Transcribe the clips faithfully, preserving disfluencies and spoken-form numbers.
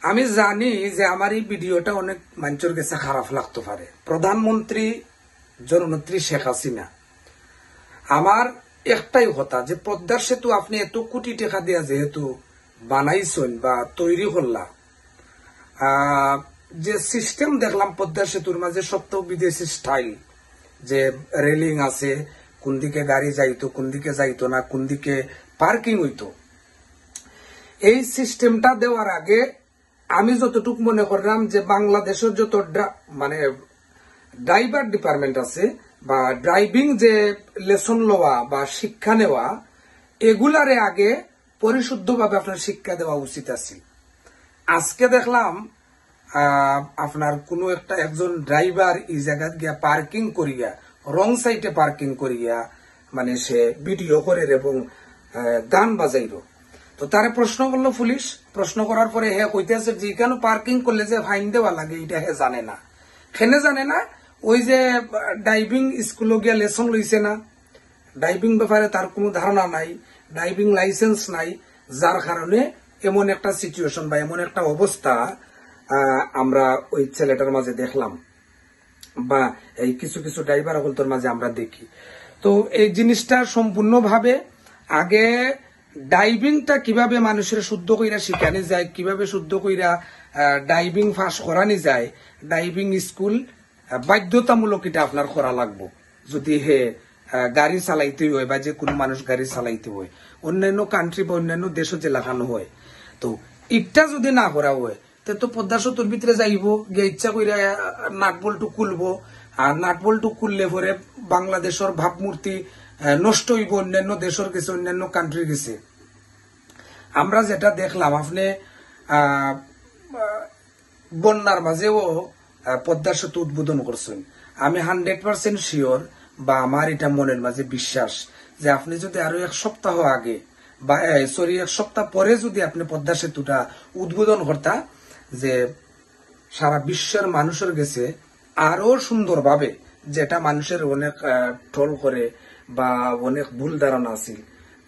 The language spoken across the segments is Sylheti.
আমি জানি যে আমার এই ভিডিওটা অনেক মানুষের কাছে খারাপ লাগতে পারে। প্রধানমন্ত্রী জননেত্রী শেখ হাসিনা, আমার একটাই কথা যে পদ্মার সেতু আপনি এত কোটি টাকা দিয়া যেহেতু বানাইছেন বা তৈরি করলা, আহ, যে সিস্টেম দেখলাম পদ্মার সেতুর মাঝে সব তো বিদেশি স্টাইল, যে রেলিং আছে, কোন দিকে গাড়ি যাইতো, কোন দিকে যাইতো না, কোন দিকে পার্কিং হইতো, এই সিস্টেমটা দেওয়ার আগে আমি যতটুকু মনে করলাম যে বাংলাদেশের যত ড্রা-, মানে ড্রাইভার ডিপার্টমেন্ট আছে বা ড্রাইভিং যে লেসন লওয়া বা শিক্ষা নেওয়া, এগুলারে আগে পরিশুদ্ধভাবে আপনার শিক্ষা দেওয়া উচিত আছে। আজকে দেখলাম, আহ, আপনার কোনো একটা একজন ড্রাইভার এই জায়গাত গিয়া পার্কিং করিয়া, রং সাইডে পার্কিং করিয়া, মানে সে ভিডিও করে এবং, আহ, গান বাজাইলো। তো তারে প্রশ্ন করলো পুলিশ, প্রশ্ন করার পরে হে কইতেছে যে এখানে পার্কিং করলে যে ফাইন দেওয়া লাগে এটা হে জানে না। কেনে জানে না? ওই যে, আহ, ড্রাইভিং স্কুলে গিয়া লেসন লইছে না, ড্রাইভিং ব্যাপারে তার কোনো ধারণা নাই, ড্রাইভিং লাইসেন্স নাই, যার কারণে এমন একটা সিচুয়েশন বা এমন একটা অবস্থা, আহ, আমরা ওই ছেলেটার মাঝে দেখলাম বা এই কিছু কিছু ড্রাইভার অকলতর মাঝে আমরা দেখি। তো এই জিনিসটা সম্পূর্ণভাবে আগে ড্রাইভিংটা কিভাবে মানুষের শুদ্ধ কইরা শিখানি যায়, কিভাবে শুদ্ধ কইরা, আহ, ড্রাইভিং পাস করানি যায়, ড্রাইভিং স্কুল, আহ, বাধ্যতামূলক এটা আপনার করা লাগবো। যদি হে, আহ, গাড়ি চালাইতে হয় বা যে কোনো মানুষ গাড়ি চালাইতে হয়, অন্যান্য কান্ট্রি বা অন্যান্য দেশও যে লাগানো হয়, তো এটা যদি না করা হয়, তে তো পদ্মা সেতুর ভিতরে যাইবো, গিয়া ইচ্ছা কইরা, আহ, নাট বল্টু খুলবো, আর নাট বল্টু খুললে পরে বাংলাদেশের ভাবমূর্তি, আহ, নষ্ট হইবো অন্যান্য দেশের গেছে, অন্যান্য কান্ট্রির গেছে। আমরা যেটা দেখলাম, আপনি, আহ, বন্যার মাঝেও, আহ, পদ্মা সেতু উদ্বোধন করছেন। আমি হান্ড্রেড পার্সেন্ট শিওর বা আমার এটা মনের মাঝে বিশ্বাস যে আপনি যদি আরো এক সপ্তাহ আগে বা, এ, সরি, এক সপ্তাহ পরে যদি আপনি পদ্মা সেতুটা উদ্বোধন করতা, যে সারা বিশ্বের মানুষের গেছে আরো সুন্দরভাবে, যেটা মানুষের অনেক, আহ, ট্রল করে বা অনেক ভুল ধারণা আছিল,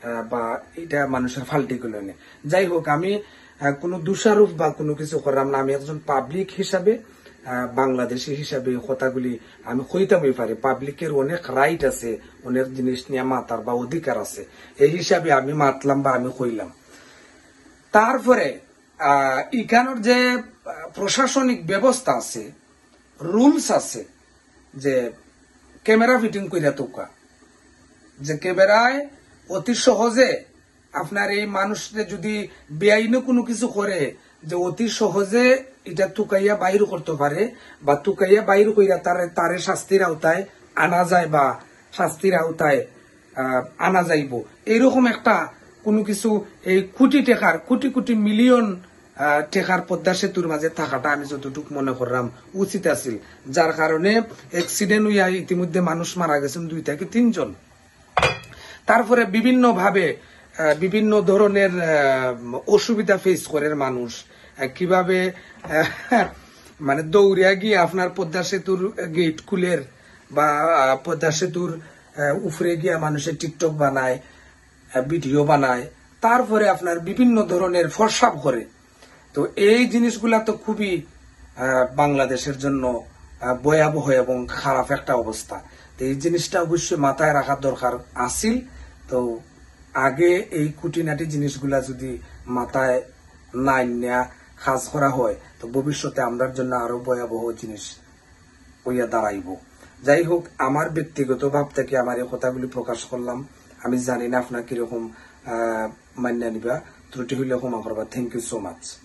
আহ, বা এটা মানুষের ফাল্টি গুলো নেই। যাই হোক, আমি, আহ, কোনো দোষারোপ বা কোনো কিছু করলাম না। আমি একজন পাবলিক হিসাবে, আহ, বাংলাদেশি হিসাবে এই কথাগুলি আমি কইতামই পারি। পাবলিকের অনেক রাইট আছে, অনেক জিনিস নিয়ে মাতার বা অধিকার আছে, এই হিসাবে আমি মাতলাম বা আমি কইলাম। তারপরে, আহ, ইখানোর যে, আহ, প্রশাসনিক ব্যবস্থা আছে, রুলস আছে, যে ক্যামেরা ফিটিং কইরা তুকা, যে ক্যামেরায় অতি সহজে আপনার এই মানুষরে যদি বেআইনে কোনো কিছু করে, যে অতি সহজে এটা তুকাইয়া বাইর করতে পারে বা তুকাইয়া বাইর কইরা তারে, তারে শাস্তির আওতায় আনা যায় বা শাস্তির আওতায়, আহ, আনা যাইবো। এইরকম একটা কোনো কিছু এই কোটি টাকার, কোটি কোটি মিলিয়ন, আহ, টাকার পদ্মা সেতুর মাঝে থাকাটা আমি যতটুকু মনে করলাম উচিত আছিল, যার কারণে অ্যাক্সিডেন্ট হইয়া ইতিমধ্যে মানুষ মারা গেছেন দুই থেকে তিনজন। তারপরে বিভিন্নভাবে, আহ, বিভিন্ন ধরনের, আহ, অসুবিধা ফেস করের মানুষ, আহ, কিভাবে, আহ, মানে দৌড়িয়া গিয়ে আপনার পদ্মা সেতুর গেট খুলের বা, আহ, পদ্মা সেতুর, আহ, উপরে গিয়া মানুষের টিকটক বানায়, আহ, ভিডিও বানায়, তারপরে আপনার বিভিন্ন ধরনের ফর্সাপ করে। তো এই জিনিসগুলা তো খুবই, আহ, বাংলাদেশের জন্য, আহ, ভয়াবহ এবং খারাপ একটা অবস্থা। তো এই জিনিসটা অবশ্যই মাথায় রাখার দরকার আছিল। তো আগে এই খুঁটিনাটি জিনিসগুলা যদি মাথায় না নিয়া কাজ করা হয়, তো ভবিষ্যতে আমরার জন্য আরো ভয়াবহ জিনিস হইয়া দাঁড়াইবো। যাই হোক, আমার ব্যক্তিগত ভাব থেকে আমার এই কথাগুলি প্রকাশ করলাম। আমি জানি না আপনার কিরকম, আহ, মান্য নিবা। ত্রুটি হইলে ক্ষমা করবা। Thank you so much।